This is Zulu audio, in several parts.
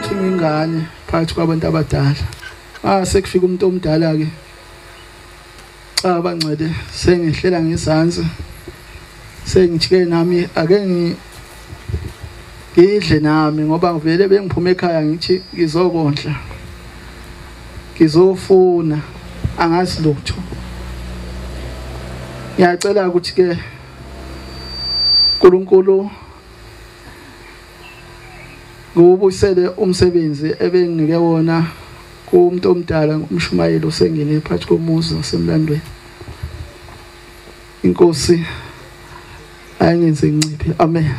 ukuthi ngingane phakathi kwabantu abadala. Sekufika umuntu omdala ke, cha bangcwele, sengihlela ngezansi, sengijike nami ake ngidle nami ngoba ngivele bengiphuma ekhaya ngithi ngizokondla, ngizofuna, angazi lutho. Ngiyacela ukuthi ke uNkulunkulu ngubuyisele umsebenzi ebenginike wona kumuntu omdala, umshumayeli osengene phakathi komuzi wasemlandweni. Inkosi ayingenze nginciphe. Amen.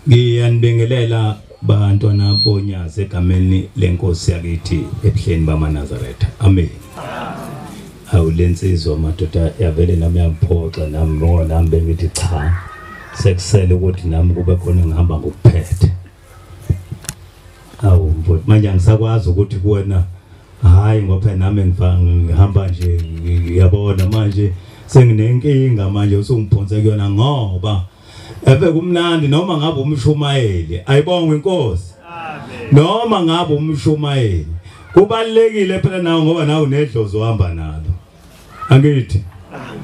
Ngiyanibingelela bantwana bonyazi egameni lenkosi yakithi ebuhleni bamaNazaretha. Amen. Awu lensizwa madoda yavele nami yamphoxa nami ngoba nami bengithi cha sekusele ukuthi nami kube khona ngihamba ngokuphethe. Awu mfowethu manje angisakwazi ukuthi kuwena hayi ngoba nami ngihamba nje ngiyabona manje senginenkinga manje usungiphonse kuyona ngoba ebe kumnandi noma ngabe umshumayeli ayibongwe inkosi. Amen. Noma ngabe umshumayeli kubalekile phela nawe ngoba nawe unedlozi ohamba nalo. Angithi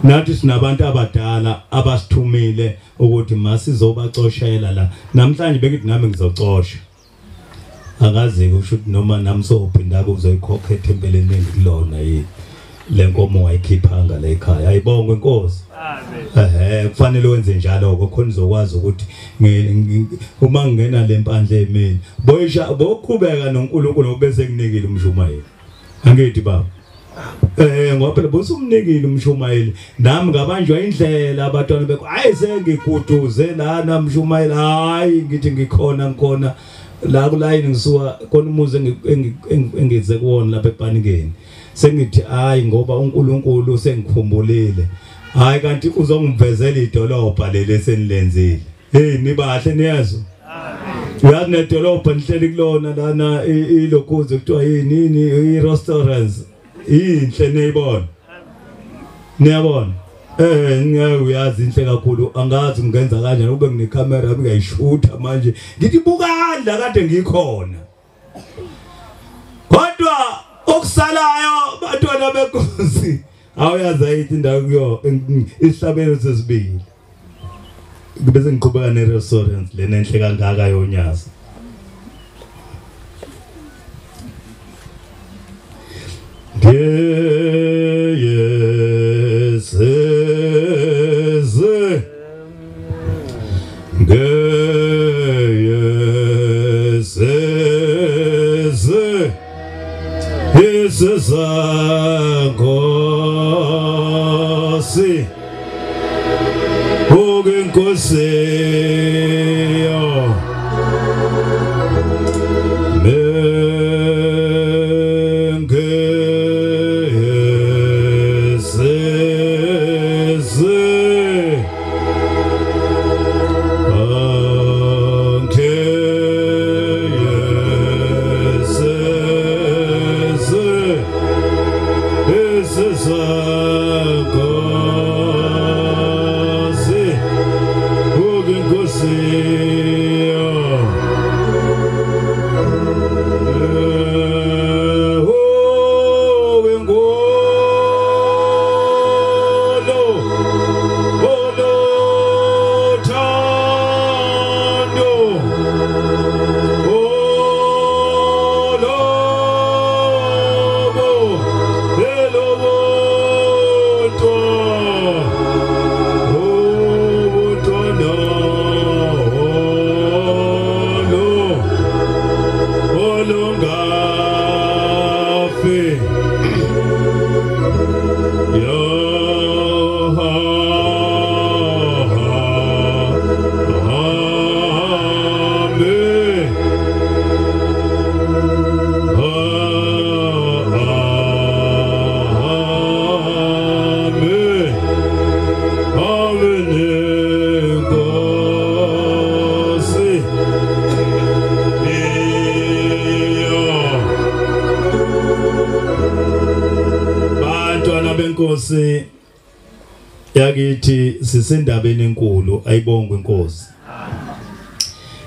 nathi sinabantu abadala abasithumile ukuthi masizobacoshela la namhlanje bekithi nami ngizocosha. Akazi kusho ukuthi noma nami sophinda kuzoyikhokha ethempeleni engikulona yini lenkomo wayikhiphanga la ekhaya. Ayibongwe inkosi. Amen. Kufanele wenze njalo khona uzokwazi ukuthi uma ngingena lempandla emini boyisha boqhubeka noNkulunkulu bese kunikile umshumayeli. Angithi baba ngoba phela bosumnikile umshumayeli nami ngabanjwa indlela abantwana bekho hayi sengiguduze lana mshumayeli hayi ngithi ngikhona ngikhona la kulayini ngisuka khona umuzi engize kuwona lapha epanikeni sengithi hayi ngoba uNkulunkulu sengikhumbulile hayi kanti uzongivezela idolobha leli esenilenzile. Hey nibahle niyezwa. Amen. Uyazi nedolobha nihleli kulona lana ilokhuze kuthiwa yini yini i-restaurants inhle niyibona. Niyabona. Ngeke uyazi inhle kakhulu angazi ngingenza kanjani ube nginecamera ngiyayishutha manje ngithi bukani la kade ngikhona. Kodwa okusalayo bantwana benkosi awuyazi ayithi indawo kuyo isihlabelo sesibili bese ngiqhubeka ne-restaurant lena enhle kangaka yonyazi. Ngeyeseze ngeyeseze isizankosi ugenkosi yo mengeyeseze angeyeseze isizankosi ugenkosi yo ugenkolo Inkosi yakithi sisendabeni enkulu, ayibongwe inkosi.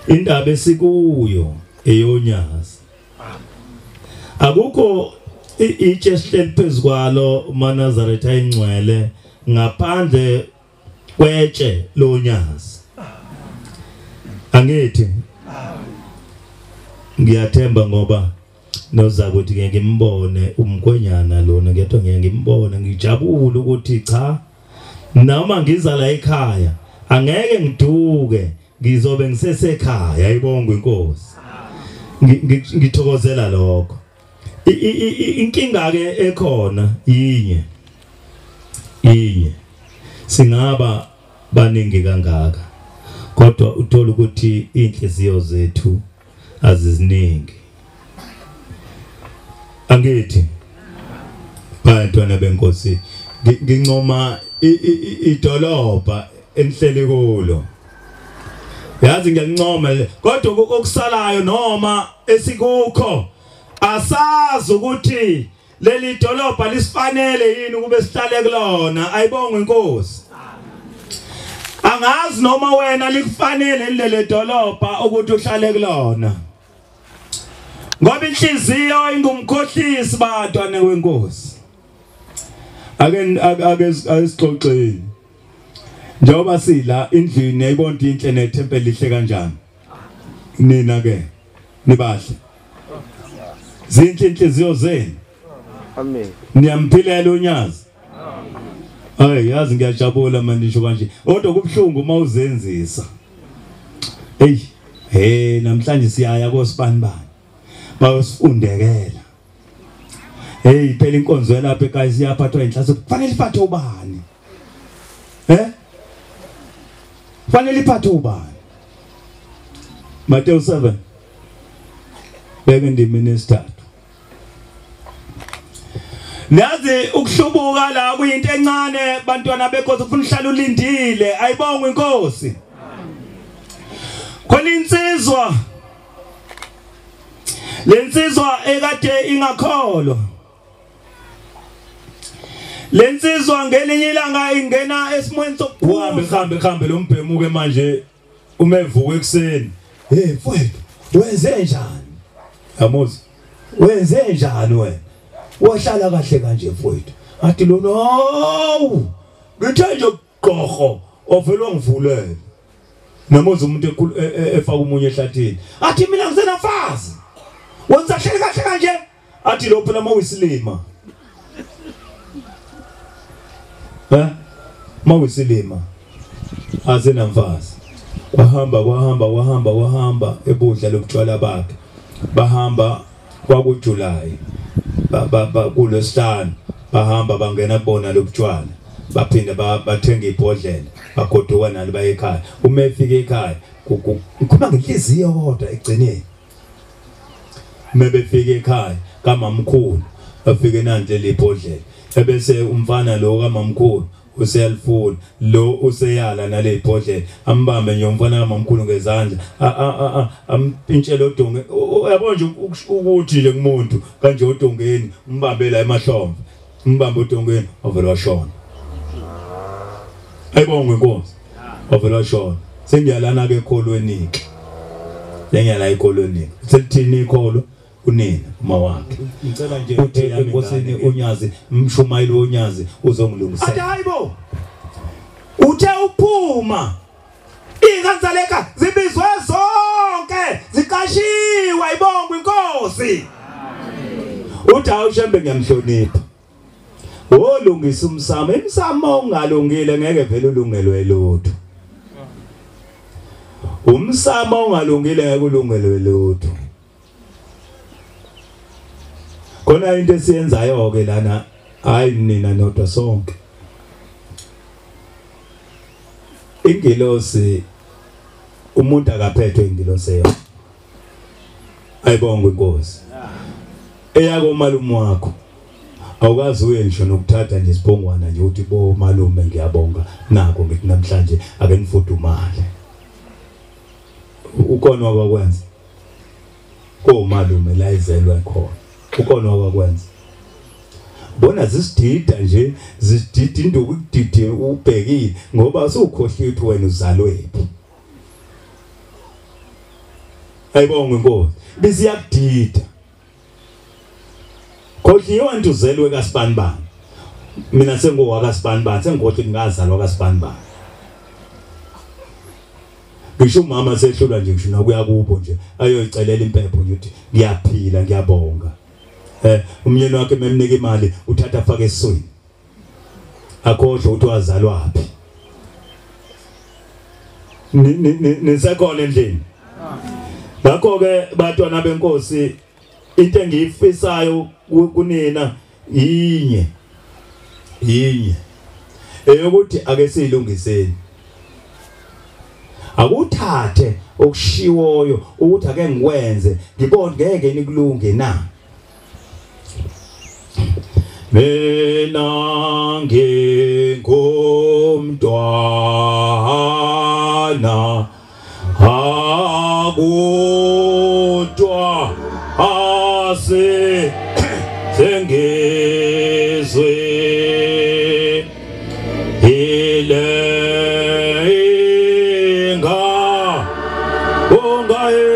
Indaba esikuyo eyonyazi. Akukho itshe esihleli phezukwalo maNazaretha ingcwele ngaphandle kwetshe lonyazi. Angithi ngiyathemba ngoba noza ukuthi ngeke ngimbone umkhwenyana lona, ngiyathiwa ngeke ngimbone, ngijabule ukuthi cha noma ngiza la ekhaya angeke ngiduke, ngizobe ngisesekhaya. Ayibongwe inkosi. Ngithokozela lokho. Inkinga ke ekhona yinye, singaba baningi kangaka kodwa uthola ukuthi inhliziyo zethu aziziningi. Angithi bantwana benkosi, ngincoma idolobha enihleli kulo, yazi ngiyancoma, kodwa okusalayo noma esikukho asazi ukuthi leli dolobha lisifanele yini ukube sihlale kulona. Ayibongwe inkosi. Angazi noma wena likufanele leli dolobha ukuthi uhlale kulona, ngoba inhliziyo ingumkhohlisi bantwana wenkosi. Ake asixoxeni njengoba sila endlini, yayibona inhle nethempeli lihle kanjani. Nina ke nibahle, zinhle inhliziyo zenu. Amen. Niyamphilela unyazi. Hayi, yazi ngiyajabula manje ngisho kanje, kodwa kubhlungu uma uzenzisa. Hey, hey, namhlanje siyaya kosibanibani bayosifundekela. Hey, phela inkonzo lapha ekhaya siyaphathwa inhlanhla, kufanele iphathwe ubani? Kufanele iphathwe ubani? Matthew 7 beke ndimini esithathu. Nazi ukuhlubuka la kuyinto encane bantwana benkosi, ufuna uhlala ulindile. Ayibongwe inkosi. Khona insizwa, lensizwa ekade ingakholwa, lensizwa ngelinye ilanga ingena esimweni sokuhambe hambe lo mbhemuke manje umevuka ekuseni. Hey mfowethu, wenze njani? Yamuzi, wenze njani wena? Wahlala kahle kanje mfowethu. Athi lo no, ngithe nje gogo ovela ngivulele. Namuzi umuntu efaka umunye ehlathini. Athi mina ngisenafazi. Wenza hleli kahle kanje. Athi lo phela mawisilima. Mawisilima. Asenamfazi. Kwahamba kwahamba kwahamba kwahamba ebudla lobutshwala bakhe. Bahamba kwakuJuly. Kulosihlanu bahamba bangena kubona lobutshwala, baphinde bathenga ibhodlela, bagoduka nalo baye ekhaya. Uma efika ekhaya ngikhuluma ngenhliziyo kodwa egcineni. Uma befika ekhaya kamamkhulu bafike nanti leli bhodlela, ebese umfana lo kamamkhulu useyalifuna lo useyala nale bhodlela, ambambe nje umfana kamamkhulu ngezandla, ampintshele odonge. Uyabona nje ukuthi nje kumuntu kanje odongeni, umbambe la emahlombe, umbambe odongeni, wavela washona. Ayibongwe inkosi, wavela washona. Sengiyalana ke ekholweni ke, sengiyala ekholweni, selithini ikholo unina uma wakhe. Ngicela nje uthi enkosini unyazi, umshumayeli wonyazi uzongilungisela. Athi hayibo, uthe uphuma inganzaleka zibizwe zonke ziqashiwe. Ayibongwe inkosi. Uthi awushembe ngiyamhlonipha, wolungisa umsamo. Imsamo ungalungile ngeke vele ulungelwe lutho. Umsamo ungalungile ngeke ulungelwe lutho. Khona into esiyenzayo ke lana, hayi nina nodwa sonke. Ingilosi, umuntu akaphethwe ingilosi eyo. Ayibongwe inkosi. Eyako malume wakho awukazi uye ngisho nokuthatha nje isibongwana nje uthi bo malume ngiyabonga nako ngithi namhlanje ake nifudumale. Ukona wakwenza komalume la izelwe khona, ukona wakwenza. Bona zisidida nje, zisidida induku ikudide ubhekile ngoba usukhohliwe ukuthi wena uzalwephi. Ayibonge inkosi. Bese iyakudida. Khohliwe nje uzelwe kaSibanibani. Mina sengowakaSibanibani, sengothi ngazalwa kaSibanibani. Ngisho umama sehlulwa nje ngisho nakuya kubo nje ayoyicelela impepho nje uthi ngiyaphila ngiyabonga. Umyeni wakhe memnika imali uthatha afake esiswini. Akhohlwe ukuthi wazalwa phi. Nisekhona endlini. Ngakho ke bantwana benkosi, into engiyifisayo kunina yinye. Yinye. Eyokuthi ake siyilungiseni. Akuthathe okushiwoyo ukuthi ake ngikwenze ngibone ngeke nikulunge na. Mina ngingumntwana akutwa ase sengizwe ile inga ungaye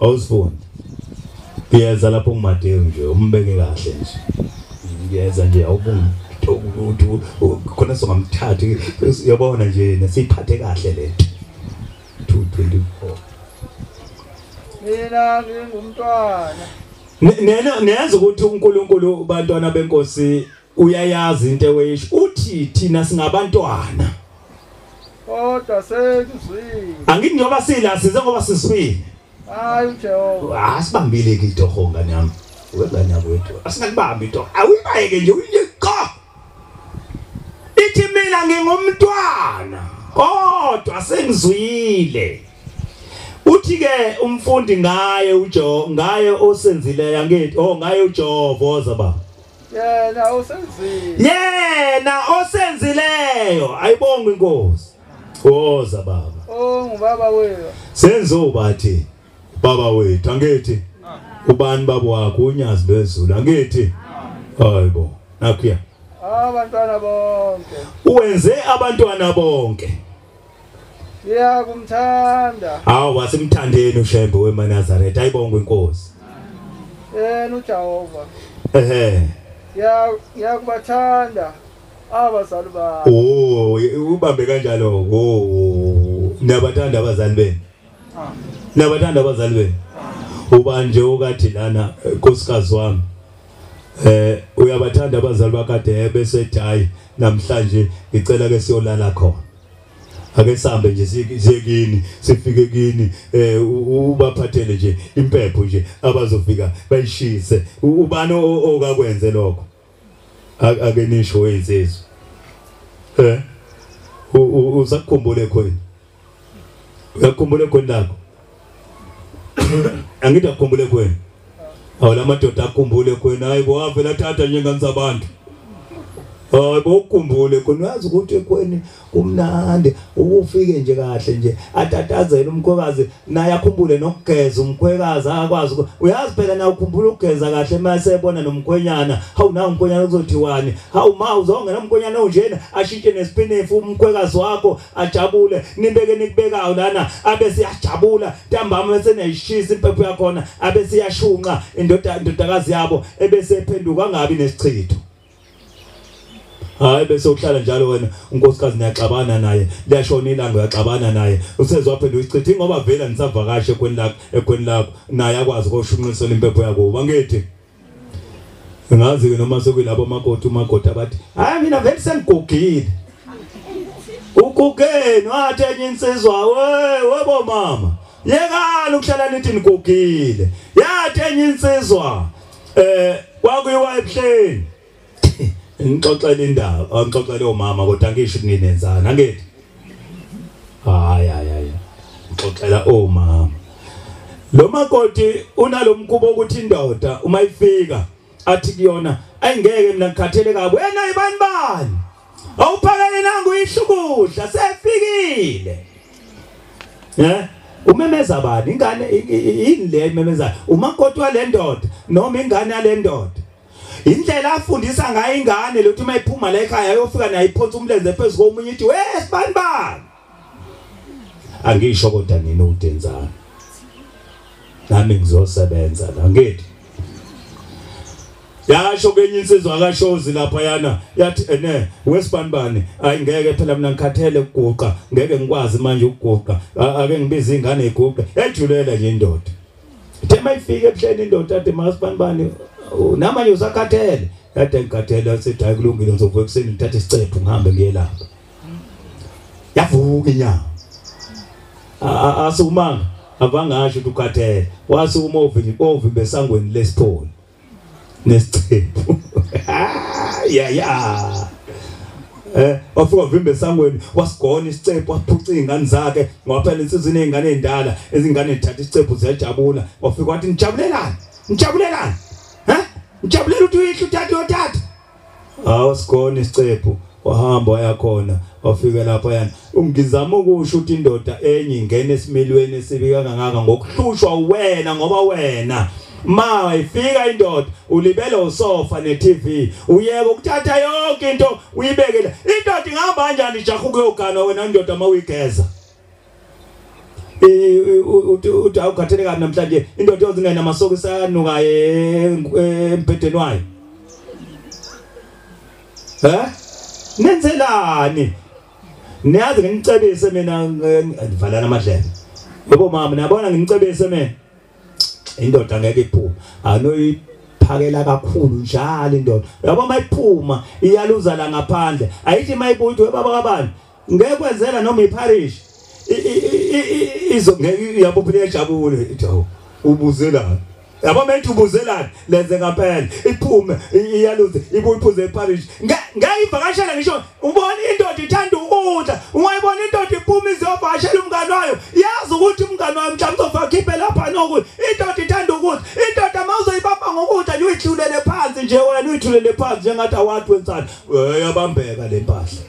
Awusifuni. Ngiyeza lapho nguMateyu nje umbeke kahle nje. Ngiyeza nje awubungi khona songamthatha uyabona nje nesiphathe kahle lento. 224. Mina ngingumntwana. Nena niyazi ukuthi uNkulunkulu bantwana benkosi uyayazi into eweyisho. Uthi thina singabantwana. Kodwa sekuzwile. Angithi njengoba sila size ngoba sizwile. Hayi uJehova. Asibambile ke itoho ngane yami. Wengane yakwethu. Asingakubambi itoho. Awuyibayeke nje uyiko. Ithi mina ngingumntwana kodwa sengizwile. Uthi ke umfundi ngaye uJehova, ngaye osenzileyo angithi oh ngaye uJehova oza baba. Yena osenzile. Yena osenzileyo. Ayibonge inkosi. Woza baba. Oh ngubaba wethu. Senzobathi baba wethu angithi ubani baba wakho unyazi lwezulu angithi hayibo nakhuya abantwana bonke uwenze abantwana bonke ngiyakumthanda. Hawu wasimthandeni uShembe wemaNazaretha ayibongwe inkosi. Yena uJehova ehe ngiyakubathanda abazali bami. Oh ubambe kanjalo. Oh niyabathanda abazali benu. Nabathanda abazali benu. Uba nje okathi lana nkosikazi wami uyabathanda abazali bakade bese ethi hayi namhlanje ngicela ke siyolala khona. Ake sihambe nje siye kini sifike kini ubaphathele nje impepho nje abazofika bayishise. Ubani okakwenze lokho? Ake nisho wensizwa. Usakukhumbule khona. Uyakhumbule khona lakho. Angithi akukhumbule kwena. Awu lamadoda akukhumbule kwena. Hayi bo avela thatha njengane zabantu. Hayi bo ukukhumbule khona uyazi ukuthi ekweni kumnandi ukufike nje kahle nje atatazele umkhwekazi naye akhumbule nokugeza umkhwekazi akwazi uyazi phela nawe ukhumbula ukugeza kahle mase ebona nomkhwenyana hawu nawe umkhwenyana uzothiwani hawu ma uzongena umkhwenyana onjena ashintshe nesipinifu umkhwekazi wakho ajabule nibeke nikubekayo lana abe siyajabula ntambama bese neyishisa impepho yakhona abe siyashunqa indodakazi yabo ebese ephenduka angabi nesichitho. Hayi bese uhlala njalo wena unkosikazi niyaxabana naye liyashona ilanga uyaxabana naye usezwaphenduka isichitho ngoba vela nisavakashe ekweni lakho naye akwazi ukoshunqisela impepho yakho bangithi Ngazi ke noma sekuyilabo makoti umakoti abathi hayi mina vele sengigugile. Ugugeni wathi enye insizwa we webo mama yekani ukuhlala nithi nigugile. Yathi enye insizwa kwakuyiwa ebuhleni. Ngixoxela indaba, ngixoxele omama kodwa ngisho ukuthi nginenzani angithi. Hayi hayi hayi. Ngixoxela omama. Lo makoti unalomkhubo ukuthi indoda uma ifika athi kuyona ayingeke mina ngikhathele kabi wena ibani bani awuphakele nangu ihlukudla sefikile. Umemeza bani ingane yini le imemeza umakoti wale ndoda noma ingane yale ndoda? Indlela afundisa ngayo ingane lokuthi uma iphuma la ekhaya ayofika nayo iphonsa umlenze phezu komunye ithi we sibani bani. Angisho kodwa nini udenzani nami ngizosebenza la ngithi. Yasho kenye insizwa akashozi lapha yana yathi ene wesibanibani ayi ngeke phela mina ngikhathele ukuguqa ngeke ngikwazi manje ukuguqa ake ngibize ingane iguqe. Yajulela nje indoda. Ithe mayifika ebuhleni indoda athi masibanibani namanje usakhathele. Yathi ngikhathele athi hayi kulungile ngizovuka ekuseni ngithathe isicephu ngihambe ngiye lapha. Yavuka inyama. Asumanga avangasho ukuthi ukhathele wasukuma ovimbe esangweni lesipholi nesicephu. Ya ya. Wafika vimbe esangweni wasigona isicephu waphuca izingane zakhe ngoba phela insizwa inezingane ezindala izingane zithatha isicephu ziyajabula. Wafika wathi nijabulelani nijabulelani ngijabulela ukuthi uyihlu uthatha uyothatha. Awasigona isicephu wahamba wayakhona wafika lapha yana. Ngizama ukusho ukuthi indoda enye ingena esimilweni esibi kangaka ngokuhlushwa wena ngoba wena ma ifika indoda ulibele usofa ne-TV uyeke ukuthatha yonke into uyibekele. Indoda ingahamba kanjani ijaha ukuyogana wena indoda mawuyigeza? Uthi awukhathele kabi namhlanje indoda yozingena amasokisi anuka embhedeni wayo. Nenzelani? Niyazi nginicebise mina ngivalana amadlebe. Yebo mama niyabona nginicebise mina. Indoda ngeke iphume. Anoyiphakela kakhulu njalo indoda. Yabo mayiphuma iyaluza la ngaphandle. Ayithi mayibuya uthi baba kabani ngeke kwenzela noma iparish. Izo ngeke yabo phela ejabule ithi awu ubuzelani. Yabo manje ubuzelani lenze ngempela iphume iyaluze ibuye iphuze eParish. Ngeke ivakashela ngisho ubona indoda ithanda ukudla ungayibona indoda iphuma izovakashela umngane wayo yazi ukuthi umngane wayo mhlawumbe uzofaka khiphe lapha nokuthi indoda ithanda ukudla. Indoda mawuzoyibamba ngokudla nje uyithulele phansi nje wena uyithulele phansi njengathi awathi wensana uyabambeka le mpahla.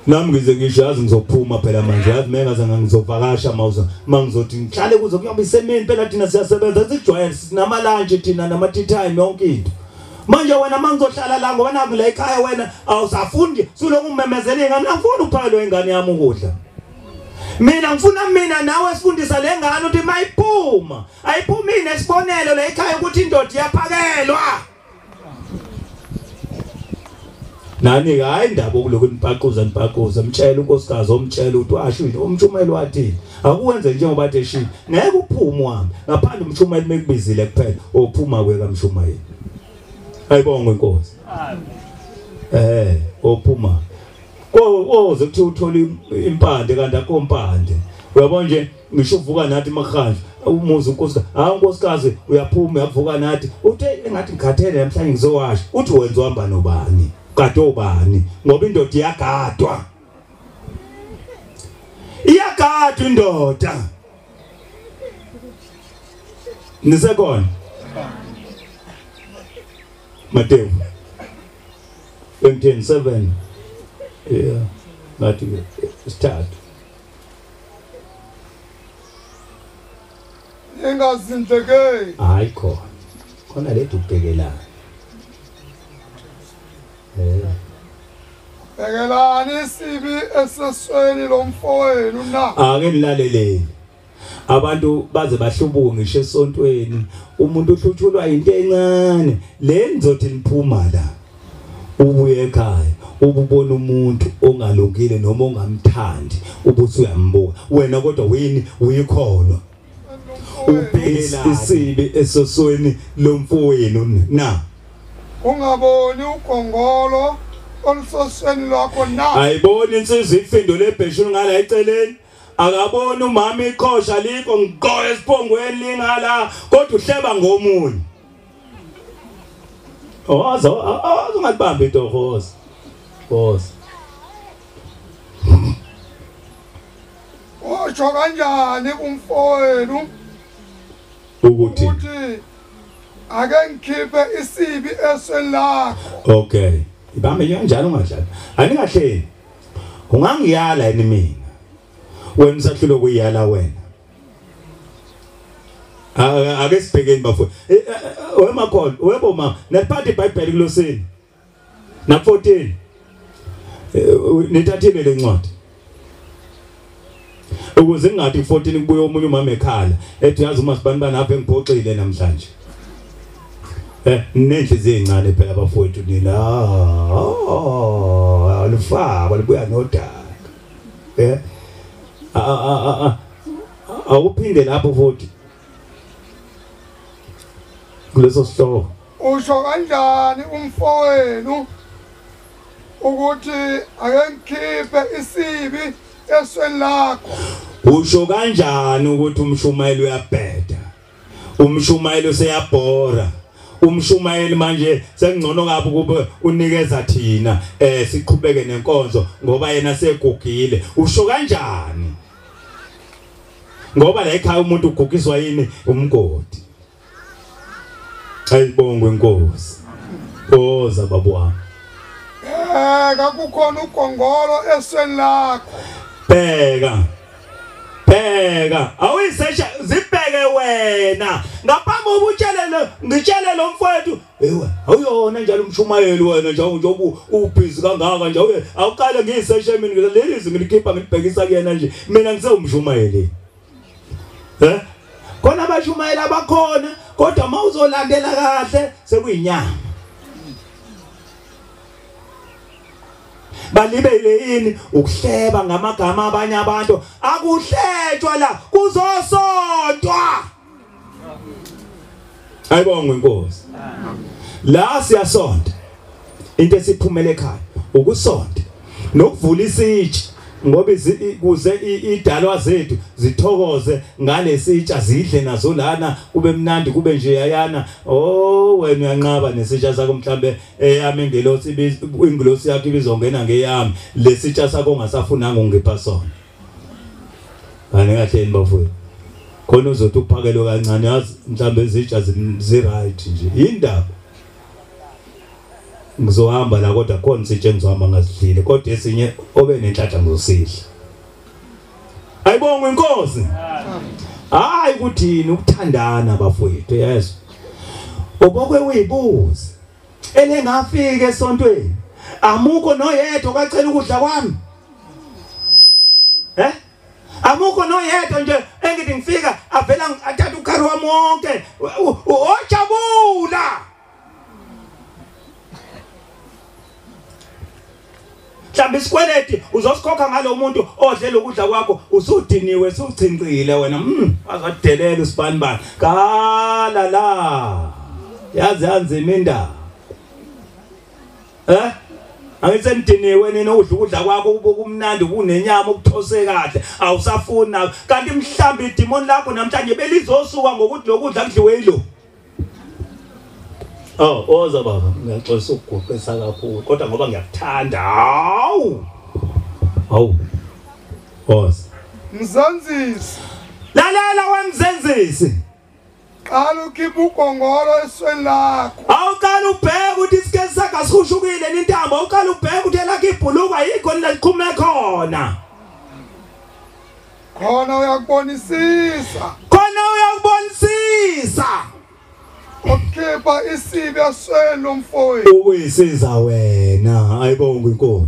Nami ngize ngisho yazi ngizophuma phela manje yazi mengaze ngizovakasha mawuza mangizothi ngihlale kuze kuyoba isemini phela thina siyasebenza sijwayele sinama lunch thina nama tea time yonke into. Manje wena mangizohlala la ngoba naku la ekhaya wena awusafundi suloku umemezela ingane angifuni ukuphakelwa ingane yami ukudla. Mina ngifuna mina nawe sifundisa le ngane ukuthi mayiphuma ayiphumi nesibonelo la ekhaya ukuthi indoda iyaphakelwa. Nani hayi indaba okulokhu nipaquza nipaquza mtshela unkosikazi omtshela ukuthi washo into umshumeli wathi akuwenze njengoba athi eshilo ngeke uphume wami ngaphandle umshumeli mekubizile kuphela ophuma kuye kamshumayeli. Ayibongwe inkosi. Amen. Ophuma koze kuthi uthola impande kanti akho impande. Uyabona nje ngisho uvuka nathi makhanje umuzi unkosikazi hayi unkosikazi uyaphuma uyavuka nathi uthe engathi ngikhathele namhlanje ngizowasha uthi wenza uhamba nobani kade obani ngoba indoda iyagadwa. Iyagadwa indoda. Nisekhona Mateyu 27 yeah ngathi isithathu. Ingazindlekeli. Hayi khona khona lethu ubhekelana. Bhekelani isibi esesweni lomfowenu na. Ake nilaleleni. Abantu baze bahlubuke ngisho esontweni umuntu uhlutshulwa into encane le nizothi niphuma la ubuye ekhaya ububona umuntu ongalungile noma ongamthandi ubuthi uyambuka wena kodwa wini uyikholwa. Ubhekela isibi esosweni lomfowenu na? Ungaboni ugongolo olusosweni lwakho na? Ayiboni insizwa ifindo lebheshulu ngala eceleni, akaboni umama iqhosha likho ngqo esiphongweni lingala, kodwa uhleba ngomunye. Owazo ungalibambi itohoza. Boss. Usho kanjani kumfowenu ukuthi ake ngikhiphe isibi esweni lakho? Okay. Ibambe kanjalo ungadlali. Aningahleli. Ungangiyala yini mina? Wena usahlulwe kuyala wena. Ake sibhekeni bafowethu. Wemakhona, webo mama, naliphatha iBhayibheli kulosini. Na 14. Nithathile lencwadi. Ukuze ngingathi 14 kubuye omunye umama ekhala ethi yazi uma sibani bani apha engiphoxile namhlanje. Nenhliziyo encane phela bafowethu nina. Alufaka libuya nodaka. Awuphinde lapho futhi. Kuleso sihloko. Usho kanjani umfowenu ukuthi ake ngikhiphe isibi esweni lakho? Usho kanjani ukuthi umshumayeli uyabheda? Umshumayeli useyabhora. Umshumayeli manje sengcono kabi kube unikeza thina siqhubeke nenkonzo ngoba yena segugile. Usho kanjani? Ngoba la ekhaya umuntu ugugiswa yini? Umgodi. Ayibongwe inkosi. Oza baba wami. Bheka kukhona ugongolo esweni lakho. Bheka. Bheka. Awuyisesha zibheke wena. Ngaphambi ubutshele ngitshele lo mfowethu. Ewe, awuyona njalo umshumayeli wena nje njengoba ubhizi kangaka nje. Awuqale ngiyiseshe mina leli izwi ngilikhipha ngilibhekisa kuyena nje. Mina ngisewumshumayeli. Khona abashumayeli abakhona kodwa mawuzolandela kahle sekuyinyama. Balibele yini ukuhleba ngamagama abanye abantu? Akuhletshwa la, kuzosontwa. Ayibongwe inkosi. La siyasonta. Into esiphumele ekhaya ukusonta nokuvula isitsha ngoba kuze idalwa zethu zithokoze ngalesitsha zidle nazo lana kube mnandi kube nje yayana. Oh wena uyanqaba nesitsha sakho mhlambe eyami ingelosi ingelosi yakho ibizongena ngeyami lesitsha sakho ongasafunanga ungipha sona. Anikahleni bafowethu. Khona uzothi uphakelwe kancane yazi mhlambe izitsha zi right nje indaba. Ngizohamba la kodwa khona isitsha engizohamba ngazidlile kodwa esinye obe nenhlanhla ngizosidla. Ayibongwe inkosi. Hayi kuthini ukuthandana bafowethu yeso. Obokwe uyibuze elengafika esontweni amukho noyedwa kwacela ukudla kwami. Amukho noyedwa nje engithi ngifika avela athatha ukhari wami wonke ojabula. Mhlawumbe isikweleti uzosikhokha ngalo muntu odle lokudla kwakho usudiniwe usuchincile wena azodelela usibani bani kala la yazi yanzima indaba. Angisenidiniwe nina udla ukudla kwakho kumnandi kunenyama ukuthose kahle awusafuni kanti mhlawumbe idemon lakho namhlanje belizosuka ngokuthi lokudla kudliwe yilo. Oh, oza baba, ngiyaxolisa ukuguqisa kakhulu kodwa ngoba ngiyakuthanda. Hawu. Hawu. Oza. Mzenzisi. Lalela wemzenzisi. Qala ukhipha ugongolo esweni lakho. Awuqala ubheke ukuthi isikesi sakho asishushukile intambo, awuqala ubheke ukuthi elakhe ibhulukwa yikho leliqhume khona. Khona uyakubonisisa. Khona uyakubonisisa. Ukukhipha isibi esweni lomfowethu. Ukuyisiza wena, ayibongwe inkosi.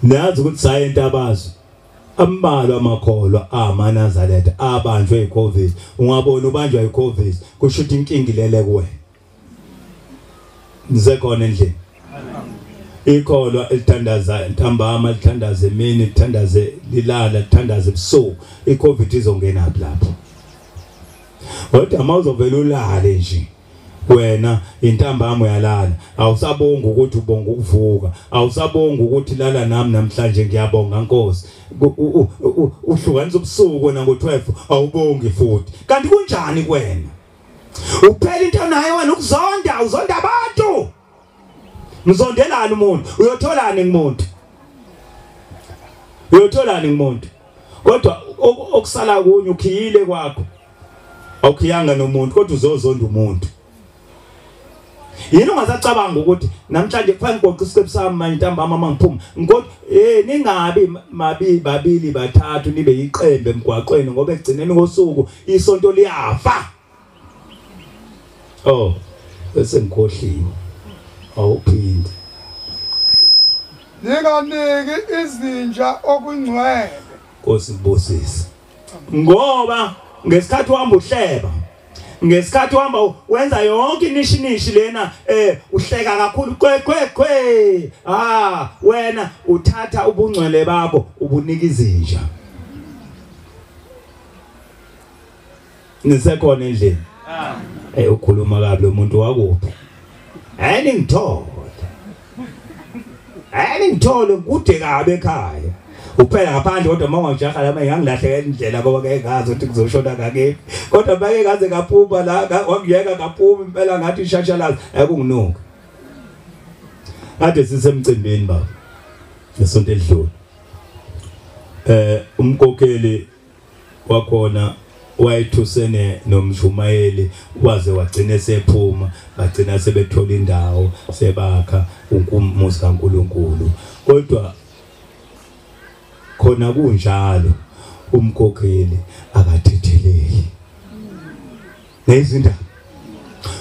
Nazi ukuthi sayenta abazi. Ambalwa amakholwa amaNazaretha abanjwe iCovid. Ungabona ubanjwa iCovid kusho ukuthi inkinga ilele kuwe. Nisekhona endlini. Ikholwa elithandaza ntambama, lithandaze emini, lithandaze lilala, lithandaze ebusuku, iCovid izongena lapho. Kodwa uma uzovela ulale nje wena intambama uyalala, awusabonga ukuthi ubonga ukuvuka, awusabonga ukuthi lala nami namhlanje ngiyabonga Nkosi. Uhlukanisa ubusuku wena ngo12 awubongi futhi. Kanti kunjani kuwena? Uphela into nayo wena ukuzonda, uzonda abantu. Mzondelani umuntu, uyotholani ngumuntu? Uyotholani ngumuntu? Kodwa okusala kunye ukhiyile kwakho. Awukhiyanga nomuntu kodwa uzozonda umuntu. Yini ungasacabanga ukuthi namhlanje kufanele ngigoqe isiqephu sami manje ntambama mangiphuma, kodwa ningabi mabi babili bathathu nibe iqembe emgwaqweni, ngoba ekugcineni kosuku isonto liyafa. Oh, bese ngikhohliwe. Awuphinde. Ninganiki izinja okungcwele. Nkosi kubusise. Ngoba ngesikhathi uhamba uhleba, ngesikhathi uhamba wenza yonke inishinishi lena, uhleka kakhulu kwe kwe kwe, wena uthatha ubungcwele bakho ubunika izinja. Nisekhona endlini? Ukhuluma kabi lo muntu wakuphi? Ngithole. Ngithole kude kabi ekhaya. Uphela ngaphandle kodwa uma ungajaha lama ngangilahleka indlela ngoba ngeke ngazi ukuthi kuzoshona ngakephi. Kodwa bake ngaze ngaphuma la, wangiyeka ngaphuma impela ngathi ishashalazi akunginuka. Kade sisemcimbini baba ngesonto elidlule. Umkhokheli wakhona wayethusene nomshumayeli waze wagcina sephuma, bagcina sebethola indawo sebakha umuzi kaNkuluNkulu. Kodwa khona kunjalo umkhokheli akathetheleli. Nezindaba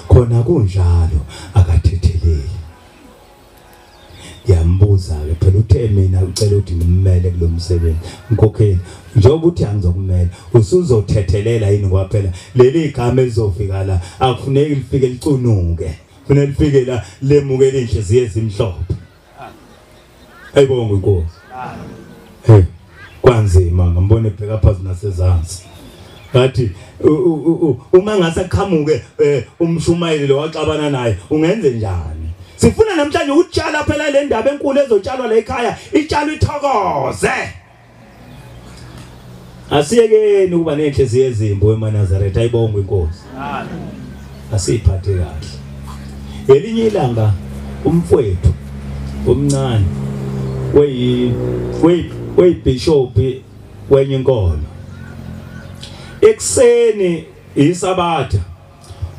khona kunjalo akathetheleli. Ngiyambuza ke phela, uthe mina ucela ukuthi ngimmele kulomsebenzi. Mkhokheli, njengoba uthi angizokumela, usuzothethelela yini? Ngoba phela leli igama elizofika la akufuneki lifike licunuke, kufanele lifike la lemukele inhliziyo ezimhlophe. Ayibonge inkosi. Hey, kwanzima ngambona ebheka phansi nasezansi. Ngathi uma ngase qhamuke umshumayeli lo waxabana naye ungenze njani? Sifuna namhlanje ukutshala phela le ndaba enkulu ezotshalwa la ekhaya, itshalwe ithokoze. Asiyekeni ukuba nenhliziyo ezimbi wemaNazaretha, ayibongwe inkosi. Asiphathe kahle. Elinye ilanga umfowethu omncane weyi bishop wenye inkolo, ekuseni isabatha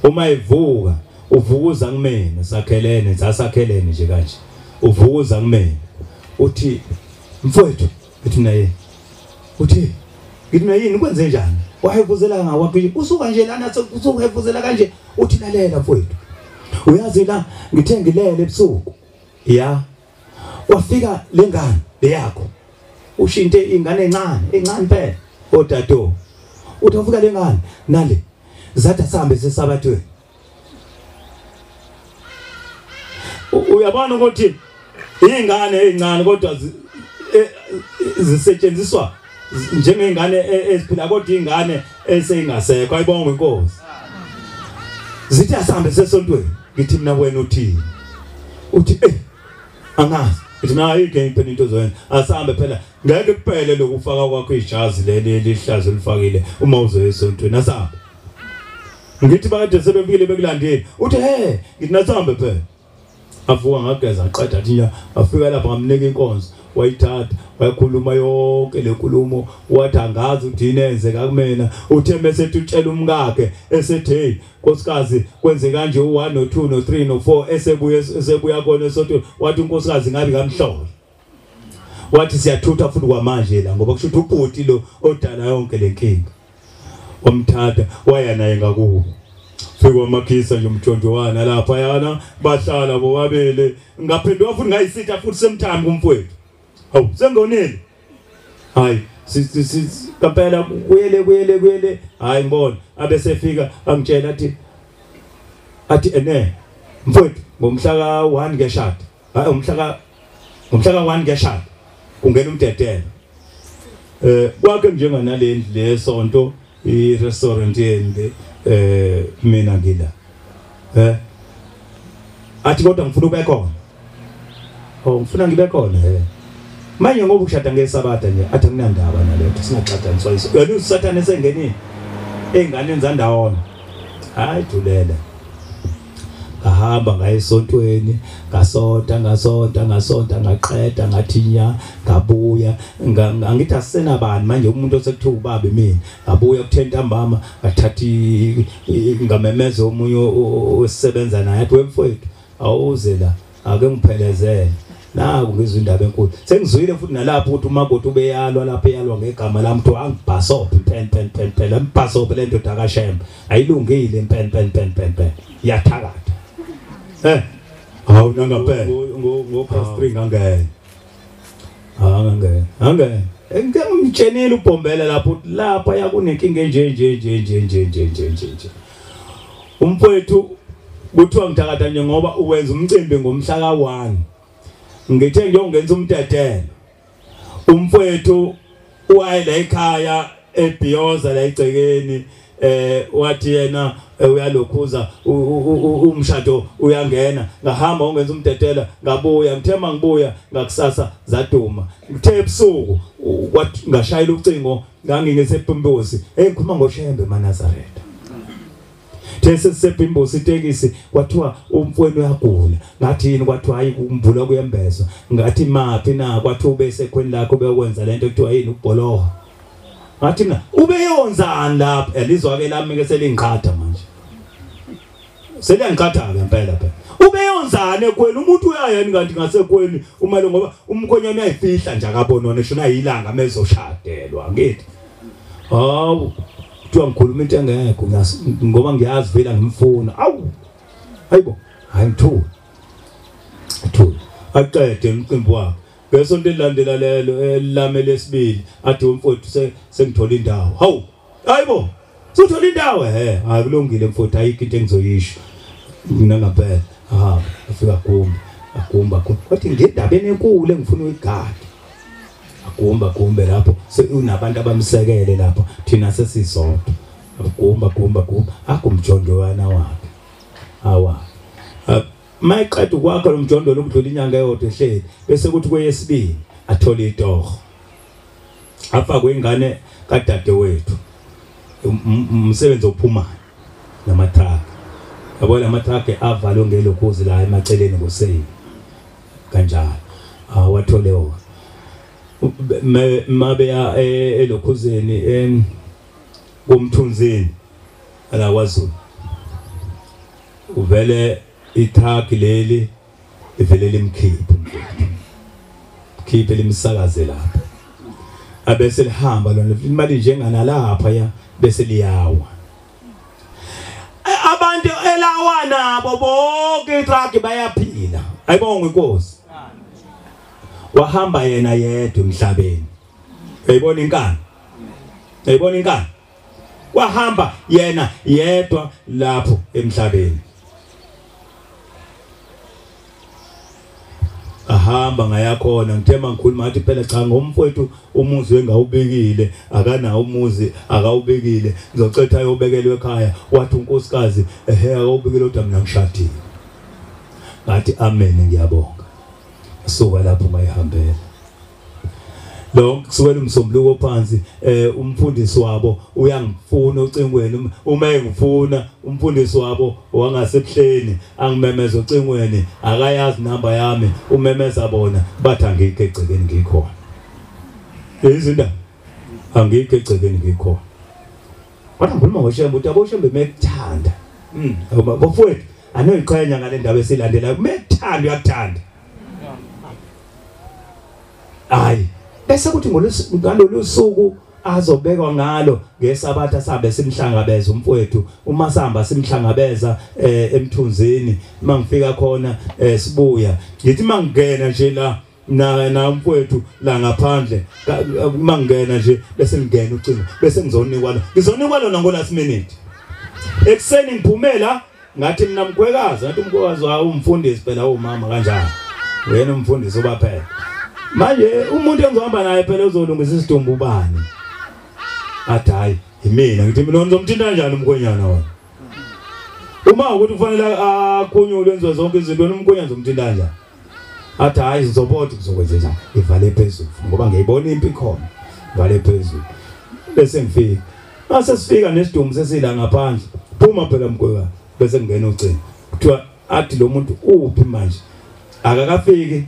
uma evuka uvukuza kumina, sakhelene sasakhelene nje kanje, uvukuza kumina uthi mfowethu, ngithi naye, uthi ngithi mina yini kwenze njani? Wahevuzela ngawaphi? Usuka nje lana usuhevuzela kanje. Uthi lalela mfowethu, uyazi la ngithe ngilele ebusuku ya kwafika lengane leyakho, ushinte ingane encane encane phela odado, uthi wafika lengane nale zathi asambe sesabathweni. Uyabona ukuthi ingane ezincane kodwa zisetshenziswa njengengane eziphila, kodwa ingane eseyingasekho. Ayibonge inkosi. Zithi asambe sesontweni. Ngithi mina wena uthini? Uthi angazi. Ngithi mina ayikho phela into ozoyenza, asambe phela, ngeke kuphele lokufaka kwakho ijazi leli elihlazo olifakile uma uzoya esontweni, asambe. Ngithi bakade sebefikile bekulandile. Uthi he, ngithi nasambe phela. Avuka ngageza aqeda athi nya, afika lapha ngamnika inkonzo, wayithatha wayikhuluma yonke lenkulumo, wathi angazi ukuthi yini eyenzeka kumina. Uthe mesethi utshela umkakhe esethi hey nkosikazi kwenze kanje u1 no2 no3 no4, esebuye esebuya khona esontweni, wathi unkosikazi ngabe kamhlola, wathi siyathutha futhi kwamanje la, ngoba kusho ukuthi ubhuti lo odala yonke lenkinga. Wamthatha waya naye ngakubo, fika wamakhisa nje umjonjwana lapha yana, bahlala bobabili. Ngaphenduka futhi ngayisitha futhi semthambi kumfowethu, hawu sengonile, hayi kampela kuyele kuyele kuyele, hayi ngibona abesefika angitshela athi ene mfowethu ngomhla ka1 ngeshada, hayi umhla ka Ngomhla ka1 kuyashada. Kungena umdedelo. Kwakhe njenganalendlu lesonto i restaurant yende mina ngila. Athi kodwa ngifuna ube khona. Oh ngifuna ngibe khona Manje ngoba ushada ngesabatha nje athi anginandaba naletho singaxatshaniswa iso. Yena uSathane esengenile einganeni zandawona. Hayi thulela. Ngahamba ngaye esontweni, ngasonta ngasonta ngasonta ngaqeda ngathinya ngabuya ngithi asisenabani manje umuntu osekuthiwa ubaba mina. Ngabuya kuthe ntambama ngathatha ngamemeza omunye osebenza naye athi wemfowethu awuze la ake ngiphelezele. Naku ngizwe indaba enkulu. Sengizwile futhi nalapho ukuthi umakoti ubeyalwa lapha eyalwa ngegama lami kuthiwa angibhasophe pen pen pen pen ambhasophe le ndoda kaShembe. Ayilungile pen pen pen pen pen. Iyathakatha. Hawu nangaphela ngo past 3 ngangena. Angena. Ngimtshenile ubhombela lapho lapha yakunenkinga nje nje nje nje nje nje nje nje. Umfowethu kuthiwa ngithakatha nje ngoba uwenza umcimbi ngomhla ka1. Ngithe ngiyongenza umdedelo. Umfowethu waye la ekhaya ebhiyoza la egcekeni wathi yena uyalokhuza umshado uyangena. Ngahamba ungenza umdedela ngabuya ngithema ngibuya ngakusasa zaduma. Ngithe ebusuku kwathi ngashayela ucingo ngangingesebhimbosi ngikhuluma ngoShembe maNazaretha. Sesebhimbosi itekisi kwathiwa umfowenu uyagula. Ngathi yini? Kwathiwa hayi kumbula kuyembezwa. Ngathi maphi na? Kwathiwa ubesekhweni lakho bekwenza lento ekuthiwa yini ubholoho. Ngathi mina ubeyonzani lapha? Elizwa ke lami ke selingiqhatha manje. Seliyangiqhatha ke impela phela. Ubeyonzani ekhweni? Umuntu uyayeni kanti ngasekhweni uma lo ngoba umkhonyana uyayifihla nje akabonwa ngisho nayilanga mezoshadelwa ngithi. Hawu kuthiwa ngikhuluma into engekho ngoba ngiyazi vele ngimfuna. Awu hayibo hayi ngithule. Ngithule. Aqede umcimbi wakhe. Ngesonto elilandela lelo elame lesibili athi umfowethu sengithola indawo. Hawu hayibo suthola indawo hayi kulungile mfowethu ayikho into engizoyisho. Mina ngaphela ahamba afika gumba agumba kwathi ngedabeni enkulu engifuna uyigada. Agumba gumbe lapho unabantu abamsekele lapho thina sesizodwa. Agumba gumba gumba akumjondwana wakhe. Awa mayiqeda ukwakha lo mjondolo ukudlula inyanga eyodwa ehleli bese kuthi kweyesibili athole itoho afakwe ingane kadadewethu umsebenzi ophumayo namatruck. Yabona amatruck avalwe ngelokhuzi la emaceleni ngoseyini kanjalo awathole wona mabeya elokhuzeni kumthunzini ala kwaZulu uvele itruck leli ivele limkhiphe umfowethu khiphe limsakaze lapha abese lihamba lona imali njenganalapha ya bese liyawa. Abantu elawa nabo bonke itruck bayaphila. Ayibonge inkosi. Wahamba yena yedwa emhlabeni. Uyayibona inkani? Uyayibona inkani? Wahamba yena yedwa lapho emhlabeni. Ahamba ngayakhona ngithema ngikhuluma ngathi phela cha ngomfowethu umuzi engawubekile akanawo umuzi akawubekile ngizocetha ayobekelwe ekhaya. Wathi unkosikazi ehe akawubekile kodwa mina ngishadile. Ngathi amen ngiyabonga. Suka lapho ngayihambela. Lo kusukela umsombuluko phansi umfundisi wabo uyangifuna ocingweni uma engifuna umfundisi wabo wangasebuhleni angimemeza ocingweni akayazi namba yami umemeza bona bathi angikho egcekeni ngikhona. Izinda angikho egcekeni ngikhona. Kodwa ngikhuluma ngoShembe uthi aboShembe mekuthanda. Bafowethu anoyiqhenya ngale ndaba esilandelayo mekuthanda uyakuthanda. Hayi bese kuthi ngalolu suku azobekwa ngalo ngesabatha sabe simhlangabeza umfowethu uma sihamba simhlangabeza emthunzini mangifika khona sibuya ngithi mangena nje la na umfowethu la ngaphandle mangena nje bese ngingena ucingo bese ngizonikwa lo ngizonikwa lona ngo last minute ekseni ngiphumela ngathi mina mkhwekazi ngathi umkhwekazi wawo umfundisi phela umama kanjani Wena umfundisi ubaphela. Manje umuntu engizohamba naye phela uzolungisa isidumbu ubani? Athi hayi imina. Ngithi mina ngizomthinta kanjani umkhwenyana wena? Uma ukuthi kufanele akhunyulwe enziwe zonke izinto, wena umkhwenyana uzomthinta kanjani? Athi hayi ngizobona kuzokwenza njani. Ivale phezulu ngoba ngiyibona impi khona. Vale phezulu. Bese ngifika. Mase sifika nesidumbu sesila ngaphandle. Phuma phela mkhwenyana bese ngena ucingo. Kuthiwa athi lo muntu uphi manje? Akakafiki.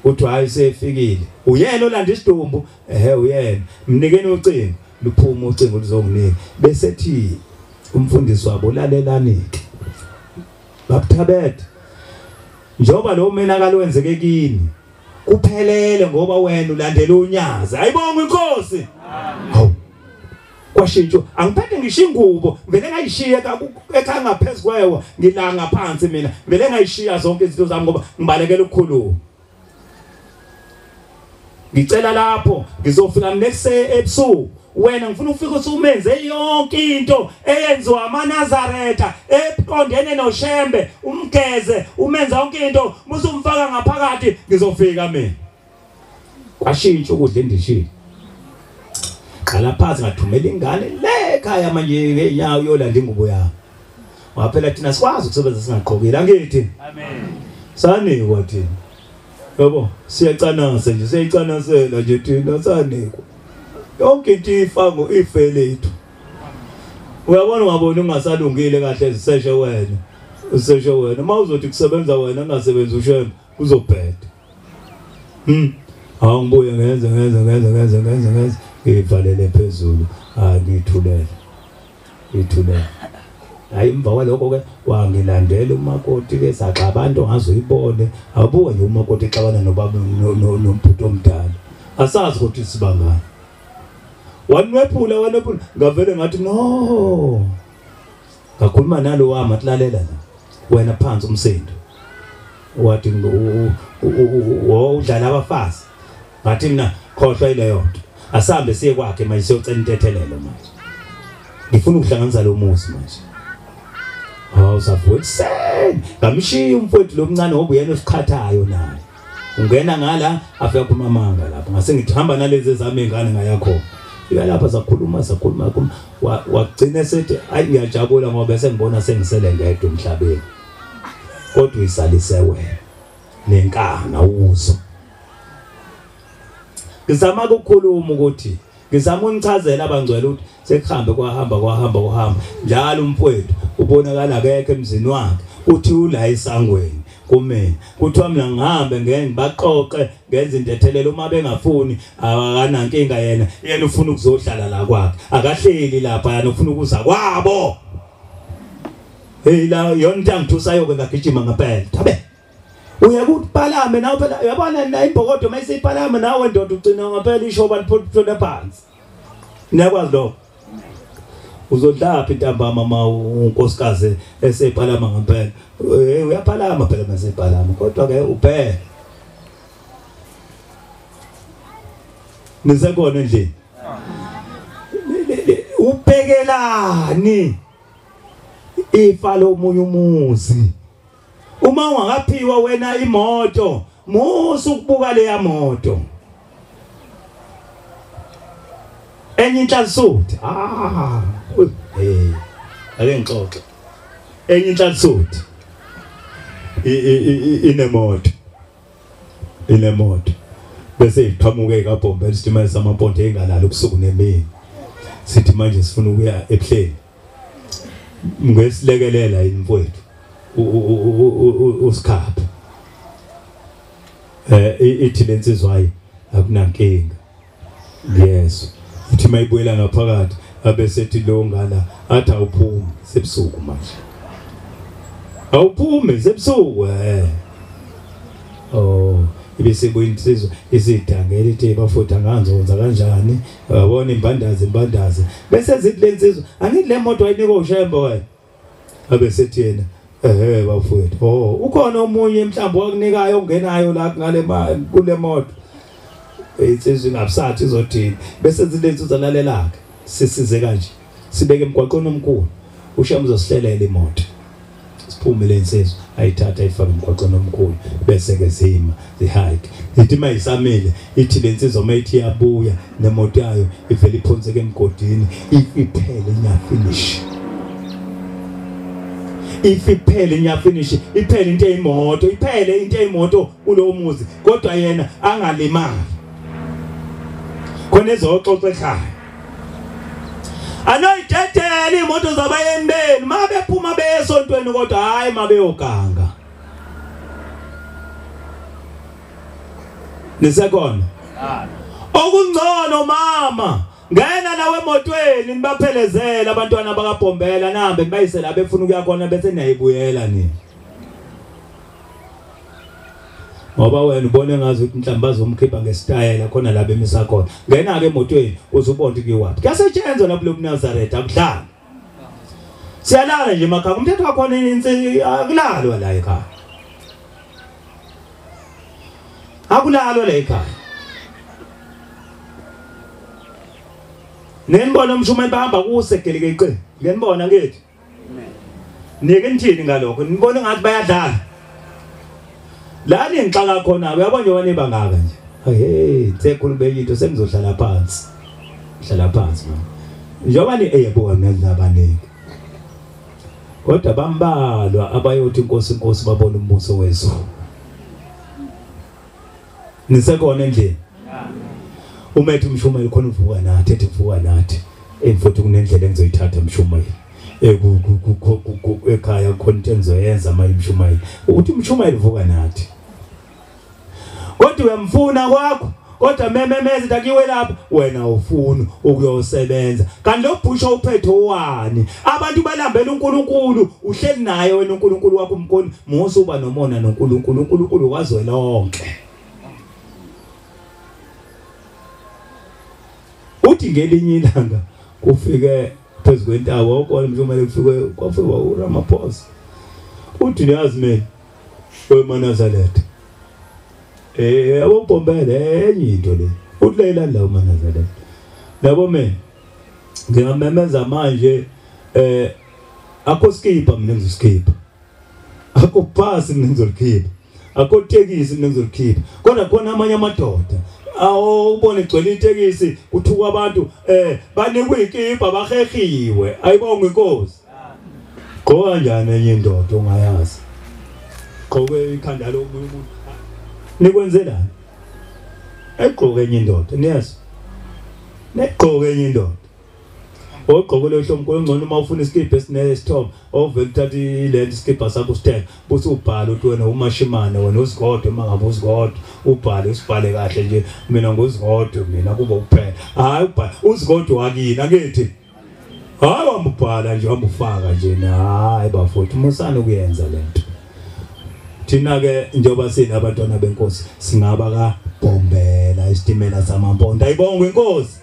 Uthi hayi sefikile. Uyena olanda isidumbu? Ehe uyena. Mnikeni ucingo. Luphuma ucingo luzonginika. Bese thi umfundisi wabo lalelani ke. Babuthabethe. Njoba lo menakalo wenzeke kini kuphelele ngoba wena ulandela unyazi. Ayibonga inkosi. Hawu. Kwashintsho angiphethe ngisho ingubo vele ngayishiya ekhaya ngaphezulu kwayo ngilanga phansi mina vele ngayishiya zonke izinto zami ngoba ngibalekela ukukhuluma. Ngicela lapho ngizofika next ebusuku wena ngifuna ufike usumenze yonke into eyenziwa amaNazaretha eqondene noShembe umgeze umenze yonke into musumfaka ngaphakathi ngizofika mina. Kwashintsha ukudla endishini. Qala phansi ngathumela ingane le ekhaya manje ngenyawo yolanda ingubo yami. Waphela thina sikwazi ukusebenza singaqhokile angithi. Amen. Sanikwa thina. Yabo siyacanasa nje siyayicanasela nje thina sanikwa. Yonke into ifango ife lethu. Uyabona ungabona ungasalungile kahle ziseshe wena. Useshe wena mawuzothi kusebenza wena ungasebenzi uShembe uzobheda. Hawu ngibuye ngenze ngivalele phezulu ngithulele. Ngithulele. Hayi emva kwalokho ke wangilandela umakoti ke saxabana ngazoyibone abuke nje umakoti exabana nobaba nombhuti omdala. Asazi ukuthi sibangani. Wanwephula ngavele ngathi no. Ngakhuluma nalo wami atlalela la. Wena phansi umsindo. Wathi udlala abafazi. Ngathi mina khohlwa ileyo nto. Asambe siye kwakhe manje siyocela intethelelo manje. Ngifuna ukuhlanganisa lo muzi manje. Hawu savuka ekuseni. Ngamshiya umfowethu lo mncane ngoba uyena osiqhathayo naye. Ungena ngala afika kumamanga lapho. Ngase ngithi hamba nalezi ezami ingane ngayakho. Fika lapha sakhuluma wagcina sethi ayi ngiyajabula ngoba bese ngibona sengisele ngedwa emhlabeni. Kodwa uyisalise wena nenkana uzo. Ngizama ukukhuluma ukuthi ngizama unichazela abangcwele ukuthi sekuhambe kwahamba njalo umfowethu ubonakala akekho emzini wakhe uthi ula esangweni kumina kuthiwa mina ngihambe ngeke ngibaqoqe ngenza intethelelo uma bengafuni akanankinga yena ufuna ukuzohlala la kwakhe akahleli lapha yena ufuna ukuza kwabo. Hey la yona into angithusayo ke ngagijima ngempela thabe uya kupalame nawe phela uyabona na imbokodo mayisipalame nawe ndoda ugcina ngempela ishoba liphothola phansi. Niyakwazi lokho. Uzodlaphi intambama ma unkosikazi esepalama ngempela. Uyapalama phela masepalama kodwa ke ubheke. Nisekona endlini. Ubhekelani ifa lomunye umuzi. Uma ungakaphiwa wena imoto, musu ukubuka leya moto. Enye inhlansuthi. Ake ngixoxe. Enye inhlansuthi. Inemoto. Inemoto. Bese iqhamuke ikabhombe isitimela samampondo engalala ubusuku nemini. Sithi manje sifuna ukuya ebuhleni. Ngesilekelela imfowethu. Usikhaphe. Ithi lensizwa hayi akunankinga. Yes. Ithi mayibuyela ngaphakathi abesethi lo ngala athi awuphumi sebusuku manje. Awuphumi sebusuku Oh ibese buya insizwa isidangela ithi bafutha nganzonza kanjani yabona imbandazi bese zithi lensizwa angithi le moto ayinikwa uShembe wena abesethi yena ehe bafowethu oh ukhona omunye mhlawumbe wakunikayo ongenayo la ngale kule moto insizwa ingabusathi izothini bese zilensizwa lalela ke sisize kanje sibeke emgwaqweni omkhulu uShembe uzosihlelela imoto Siphume lensizwa ayithatha ayifake emgwaqweni omkhulu bese ke zima zihike. Ithi mayisamile ithi lensizwa mayithi iyabuya nemoto yayo ivele iphonseke emgodini iphele inya finish. If iphele inya finish iphele into eyimoto iphele into eyimoto kulo muzi kodwa yena angalimali. Khona ezoxoxa ekhaya. Anoyidedela imoto zabayeni benu mabephuma besontweni kodwa hayi mabeyoganga. Nisekhona? Okungcono mama ngena nawe emotweni nibaphelezela abantwana bakaBhombela nahambe nibayise la befuna ukuya khona bese niyayibuyela nini. Ngoba wena ubone ngazi ukuthi mhlawumbe bazomkhipha ngesitayela khona la bemisa khona. Ngena ke emotweni uzubona ukuthi kuyiwaphi. Kuyasetshenzwa lapho lobuNazaretha akudlali. Siyalala nje emakhaya umthetho wakhona akulalwa la ekhaya. Akulalwa la ekhaya. Nenibona umshumeli bahamba kusegeleke iqe. Ngenibona ngithi. Nike nithini ngalokho? Nibona ngathi bayadlala. La ningixaka khona uyabona nje wena ibangaka nje. Hey, sekhulube into sengizohlala phansi. Hlala phansi mama. Njengoba ni eyebona nabaningi. Kodwa bambalwa abayothi inkosi inkosi babona umbuso wezulu. Nisekhona endlini? Umethu umshumeli khona uvuka nathi ethi uvuka nathi. Emfuthu kunendlela engizoyithatha umshumeli. Ekhaya khona into engizoyenza maye umshumeli. Uthi umshumeli uvuka nathi. Kodwa uyamfuna kwakho kodwa mememeza dakiwe lapha wena ufuna ukuyosebenza. Kanti lo bhusha uphethe owani? Abantu balambela uNkulunkulu uhleli naye wena uNkulunkulu wakho umkhoni musa uba nomona noNkulunkulu uNkulunkulu wazwe lonke. Uthi ngelinye ilanga kufike phezu kwentaba okona mshumeli kufike kwafika uRamaphosa. Uthi niyazi mina wemaNazaretha aboBhombela enye into le. Uthi leyilani la umaNazaretha. Yabo mina ngingamemeza manje akho skipha mina ngizoskipha. Akho phasi mina ngizolikhipha. Akho tekisi mina ngizolikhipha. Kodwa khona amanye amadoda awubone igcwele itekisi kuthuka abantu banikwe ikipa bahehiwe. Ayibonge inkosi. Gqoka kanjani enye indoda ongayazi? Gqoke ikhanda lomunye umuntu. Nikwenzelani? Egqoke enye indoda, niyazi? Negqoke enye indoda. Ogqoke lo hlomkhulu ngcono uma ufuna isikibha esinesithombe, ovela uthatha ilento isikibha sakho usithenge, bese ubhala ukuthi wena umashimane wena uzigodwe uma ngabe uzigodwe, ubhale usibhale kahle nje mina nguzigodwe mina kube kuphela. Hayi ubhala uzigodwe wakini akithi. Hayi wambhala nje wambufaka nje hayi bafowethu musana ukuyenza lento. Thina ke njengoba sinabantwana benkosi singaba kaBhombela isitimela samampondo. Ayibongwe inkosi.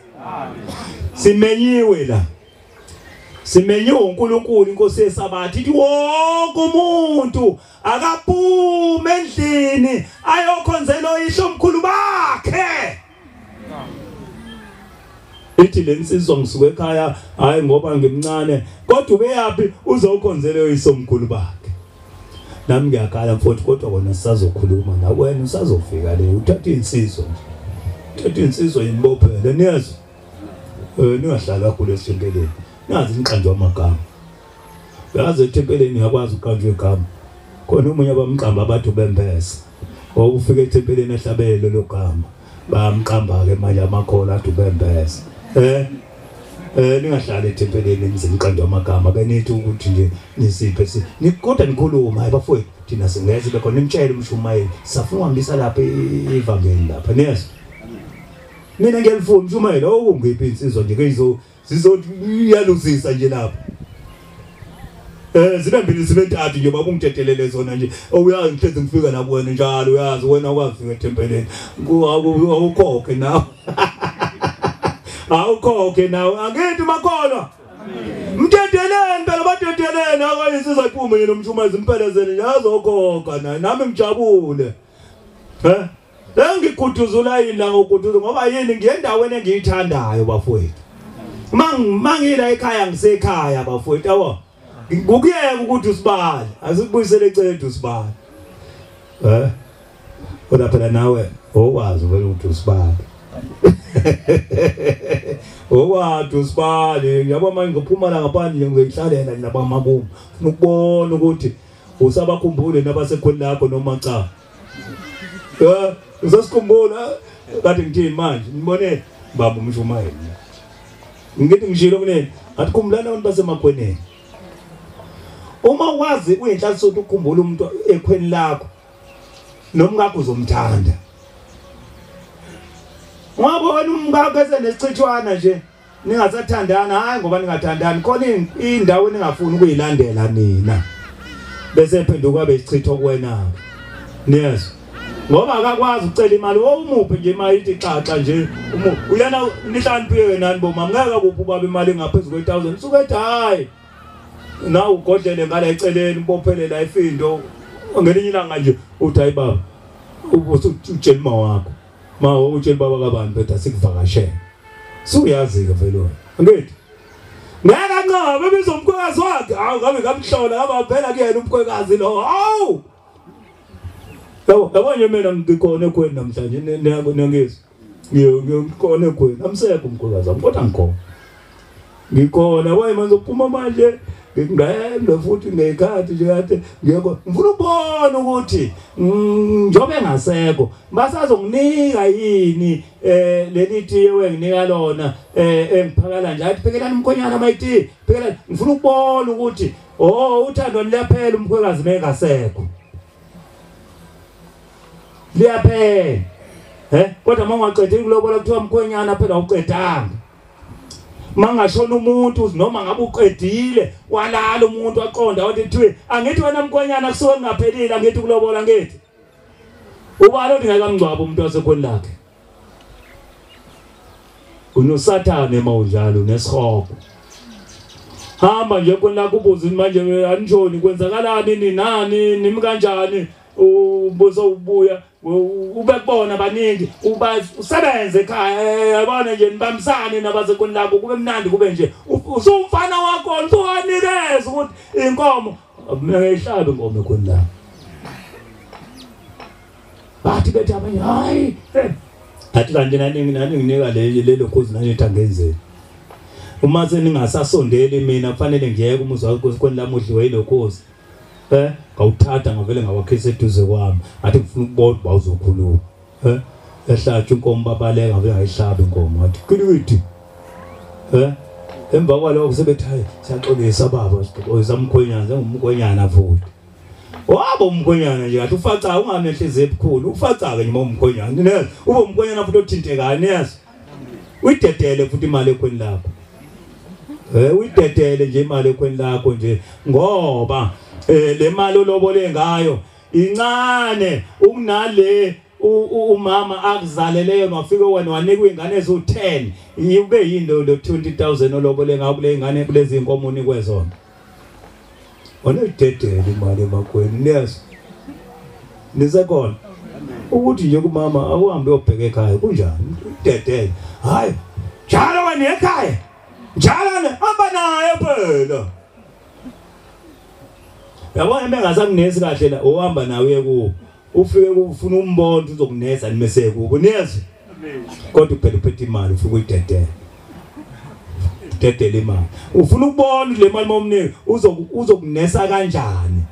Simenyiwe la. Simenyiwe uNkulunkulu inkosi yesabatha ithi wonke umuntu akaphume endlini ayokhonzela oyihlo omkhulu bakhe. Ithi lensizwa ngisuke ekhaya hayi ngoba ngimncane kodwa ubeyapi uzokhonzela oyihlo omkhulu bakhe. Nami ngiyakhala mfowethu kodwa kona sisazokhuluma na wena usazofika le uthatha insizwa nje. Uthatha insizwa yimbophele niyazwa. Ningahlali kakhulu esithempeleni. Nazi niqanjwa amagama. Uyazi ethempeleni uyakwazi ukuqanjwa igama. Khona omunye abamqamba abathi bembese. Owufika ethempeleni ehlabele lelo gama. Bayamqamba ke manje amakhola athi ubembese. Ningahlali ethempeleni nize niqanjwe amagama ke nithi ukuthi nje nisiphe si. Kodwa nikhuluma hayi bafowethu thina singeze bekhona nimtshele umshumayeli safuna uhambisa lapha ivangeli lapha niyezwa. Mina ngiyalifuna umshumayeli okungiphi insizwa nje ke sizoluzisa nje lapha. Zibe mbili zibe ntathu nje baba ungitetelele zona nje. Uyazi ngihlezi ngifika la kuwena njalo uyazi wena ukafika ethempeleni. Awukhokhe nawe. Awukhokhe nawe angithi makholwa. Mteteleni phela bateteleni akayisiza iphume nje nomshumayeli impelezele nje azokhokha naye nami ngijabule. Engiguduzula yini la ngokuduza ngoba yini ngiyendaweni engiyithandayo bafowethu. Mangila ekhaya ngisekhaya bafowethu yabo. Ngikuyeka ukuthi usibali, asikubuyisele eceleni usibali. Kodwa phela nawe owazi vele ukuthi usibali. Owathi usibali, yabo manje ngiphuma la ngaphandle ngizoyihlalela nje nabamakubo. Ufuna ukubona ukuthi usabakhumbule nabasekhweni lakho noma cha. Usasikhumbula kade ngithini manje? Nibone baba umshumayeli. Ngithi ngishilo kunene, athi khumbulana abantu basemakhweneni. Uma wazi uyinhlanhla ukuthi ukukhumbula umuntu ekhweni lakho, nomkakho uzomthanda. Ungabona umkakho esenesichithwana nje ningasathandana, hayi ngoba ningathandani, khona indawo eningafuni ukuyilandela nina. Bese phenduka besichitho kuwena. Niyezwa? Ngoba akakwazi ukucela imali, umuphe nje imali ithi xaxa nje, uyena nihlaniphile nani bomama, ngeke akuphi ubaba imali engaphezulu kwe1000, usuke ethi hayi. Nawe ugodlele ngala eceleni ubophele la ifindo, ngelinye ilanga nje uthi hayi baba, utshela uma wakho. Ma utshela baba kabani bethu asikuvakashele. Suyazi ke vele wena. Angithi ngeke anqabe biza umkhwekazi wakhe. Hawu ngabe ngamhlola ngaba phela kuyena umkhwekazi lo. Hawu. Yabo nje mina ngikhona ekhweni namhlanje niyangizwa. Ngikhona ekhweni. Amsekho umkhwekazi wami kodwa ngikhona. Ngikhona waye manje uphuma manje ngingqembe futhi ngekhathi nje kade ngiyeko ngifuna ukubona ukuthi njobe engasekho basazonginika yini leli tiye wenginika lona engiphakela nje athi phekelani umkhonyana mayithi phekelani ngifuna ukubona ukuthi oh uthando liyaphela umkhwekazi mengasekho liyaphela kodwa mawungaqedile kulobola kuthiwa umkhonyana phela awuqedanga. Mangashona umuntu noma ngabe uqedile walala umuntu waqonda wathi thiwe angithi wena mkhonyana kusuke kungaphelile angithi kulobola ngithi ubani othi ngeke amngcwabe umuntu wasekhweni lakhe. Unosathane mawunjalo nesihogo. Hamba nje khona lakho ubuze manje anijoni kwenzakalani nini nani nimi kanjani ubuso ubuya ube kubona baningi usebenze ekhaya yabona nje nibambisane nabasekhweni lakho kube mnandi kube nje usumfana wakho usuwanikeza ukuthi inkomo mina ngiyihlabe inkomo ekhweni lakho. Bathi bethi abanye hayi athi kanti nani nginika lelo khozi nani ethi angenzeni. Uma seningasasondeli mina kufanele ngiyeke umuzi wakho kweni lami udliwe yilokhozi. Ngawuthatha ngavele ngawakhisa eduze kwami athi ngifuna ukubona uba uzokhuluma. Ehlatshwa inkomo babaleka ngavele ngayihlaba inkomo athi kilithi. Emva kwalokho sebethi hayi siyaxolisa baba sixolisa umkhwenyana sengumkhwenyana futhi. Wabo umkhwenyana nje kathi ufaca unganehliziyo ebukhulu ufaca ke nje umkhwenyana niyezwa ube umkhwenyana futhi othintekayo niyezwa uyidedele futhi imali ekhweni lakho. Uyidedele nje imali ekhweni lakho nje ngoba le mali olobole ngayo incane ukunale umama akuzaleleyo wafika wena wanikwa ingane ezu10 ube yini lo 20000 olobole ngayo kule ingane kulezi inkomo unikwe zona. Onededele imali emakhweni niyezwa nisekhona ukuthi nje kumama awuhambe uyobheka ekhaya kunjani udedele hayi njalo wena ekhaya njalo hamba naye phela. Yabona bengasakunesi kahle la uhamba nawe uye kuwo ufike ufuna umbona uzokunesa nimese kubo niyezwa kodwa phela uphethe imali ufike uyidedele dedele imali ufuna ukubona le mali momniki uzokunesa kanjani.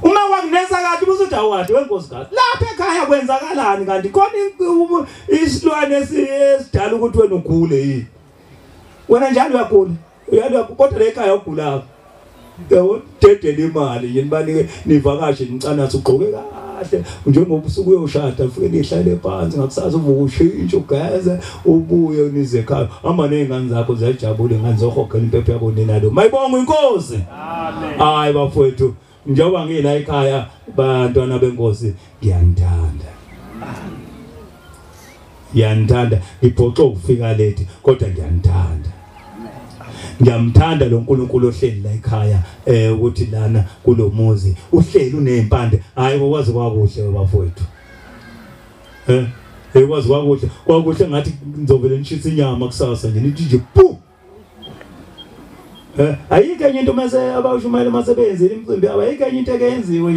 Uma kwakunesa kahle usuthi awadi wenkosikazi lapha ekhaya kwenzakalani kanti khona isilwane esidala ukuthi wena ugule yini wena njalo uyagula uyalwa kodwa le ekhaya ugulako. Dedele imali nje nibanike nivakashe nicanathi ugqoke kahle njengoba usuke uyoshada ufike nihlale phansi ngakusasa uvuka ushintshe ugeze ubuye unize ekhaya hamba nezingane zakho ziyajabula ingane zohogela impepho yabo ninalo mayibonga inkosi. Amen. Hayi bafowethu njengoba ngila ekhaya bantwana benkosi ngiyanithanda ngiyanithanda ngiphoxe ukufika late kodwa ngiyanithanda. Ngiyamthanda lo nkulunkulu ohleli la ekhaya ukuthi lana kulomuzi uhleli unezimpande hayi kokwazi kwakuhle bafowethu ekwazi kwakuhle kwakuhle ngathi ngizovele nishisa inyama kusasa nje nithi nje pu Ayikho enye into mase abashumayela masebenzile imicimbi, ayikho enye into ekenziwe.